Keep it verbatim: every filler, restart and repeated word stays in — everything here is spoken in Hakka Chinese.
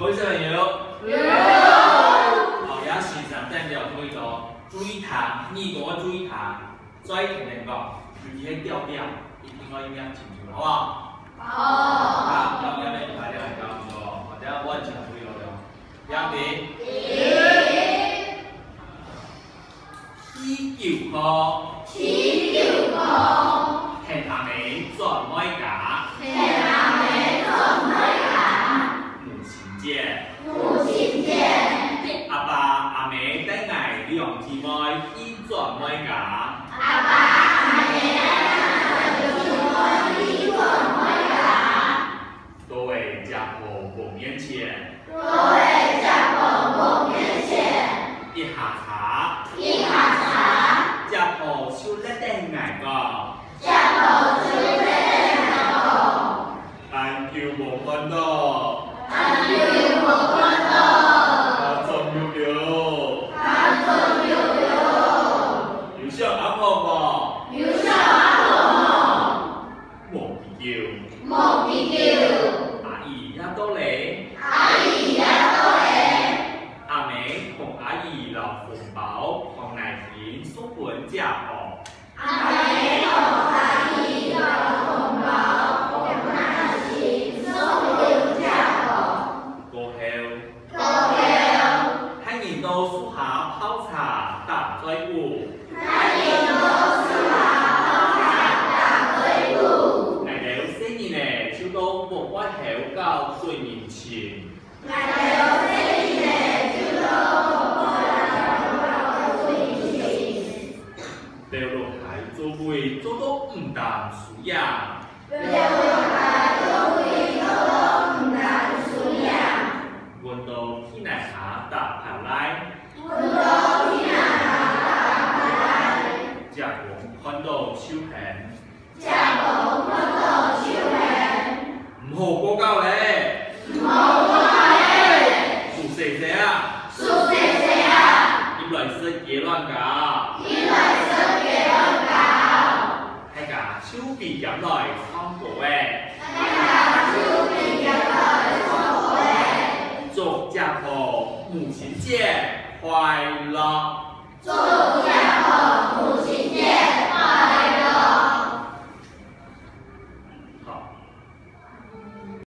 各位小朋友，有。好，這先生等了注意到，注意聽，耳公愛注意聽，再聽人講，尤其係調調，一定愛唸清楚，好不好？好。好，調調愛唸清楚，好，等下我很清楚了。 兩題。第九課。第九課。跈阿姆轉妹家。跈阿姆轉妹家。母親節。母親節。阿爸阿姆帶𠊎兩姊妹去轉妹家。阿爸阿姆帶𠊎兩姊妹去轉妹家。 到位姐婆屋面前。到位姐婆屋面前。一下車。一下車。姐婆就摎等𠊎講。姐婆就摎等𠊎講。恁久無看到。恁久無看到。家中有久。家中有久。有想阿婆無？有想阿婆無？ 無幾久。無幾久。阿姨也到咧。阿姨也到咧。阿姆同阿姨摎紅包、康乃馨送分姐婆。阿姆同阿姨摎紅包、康乃馨送分姐婆。過後， 過後，大人到樹下泡茶打嘴鼓。大人到樹下泡茶打嘴鼓。𠊎兜細人仔就到屋外口搞得人情。𠊎兜細人仔就到屋外口搞得人情。 吊落來做伙做到毋擔輸贏。吊落來做伙做到毋擔輸贏。問到地泥下打爬犁。問到地泥下打爬犁。姐公看到就喊。姐公看到就喊。 毋好過搞咧！毋好過搞咧！收細細啊！收細細啊！入來食雞卵糕！入來食雞卵糕！大家就比肩來唱歌仔！大家就比肩來唱歌仔！祝姐婆母親節快樂！ 祝姐